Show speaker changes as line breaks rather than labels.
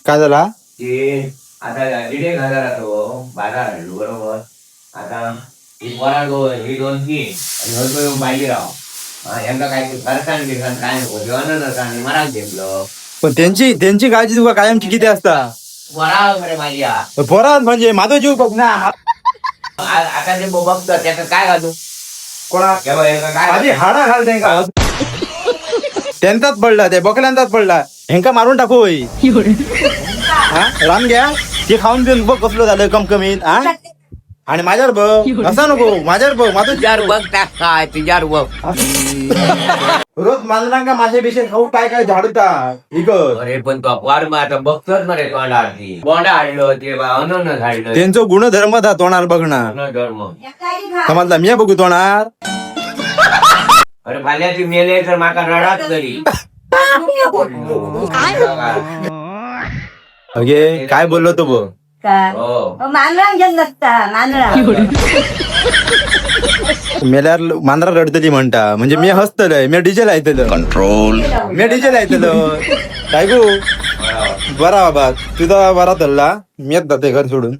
काय झाला?
ते आता 1.5 हजाराचो बाजार हाडलो बरोबर. आता ही पोरां दोन, ही दोन तीन आणि हो तो बाजीराव. हा, यांका काय फरसान बिरसान काय नको, जेवण आणि मराक घेतलं.
पण त्यांची त्यांची काळजी तुका कायमची किती असता.
पोरा मरे माझ्या.
पोरात म्हणजे माझा जीव बघ ना.
आता ते बघतो त्याका काय घालू?
कोणा?
हे बघ, हेका काय?
माझी हाडा घाल त्यांका. त्यांचाच पडला, ते बकल्यांचाच पडला. हेंका मारून टाकू होई. हा राम घ्या, ते खाऊन पिऊन बघ कसलं झालं कमकमीत. हा, आणि माझ्यावर बघ, असा नको, माझ्यावर बघ माझं.
तुझ्यावर बघ टाक काय तुझ्यावर बघ.
रोज मांजरांका मासे बिशे खाऊ काय काय झाडता इकत.
अरे पण तो वार मग आता बघतोच मरे तोंडार. ती बोंडा हाडलो, ते अननस हाडलं.
त्यांचं गुणधर्म था तोंडार बघणार.
गुणधर्म.
समजला? मी बघू तोंडार.
अरे फाल्यां ती मेले तर माका रडात तरी.
अगे काय बोललो तो बघ.
काय?
हो.
मांजरांक घेऊन नसता मांजरा.
मेल्यावर मांजरा रडतली म्हणता, म्हणजे मी हसतलय, मी डिझेल ऐकलं.
कंट्रोल.
मी डिझेल ऐकलं काय गो. बरा बाबा, तुझा बरा तल्ला. मी येत जाते घर सोडून.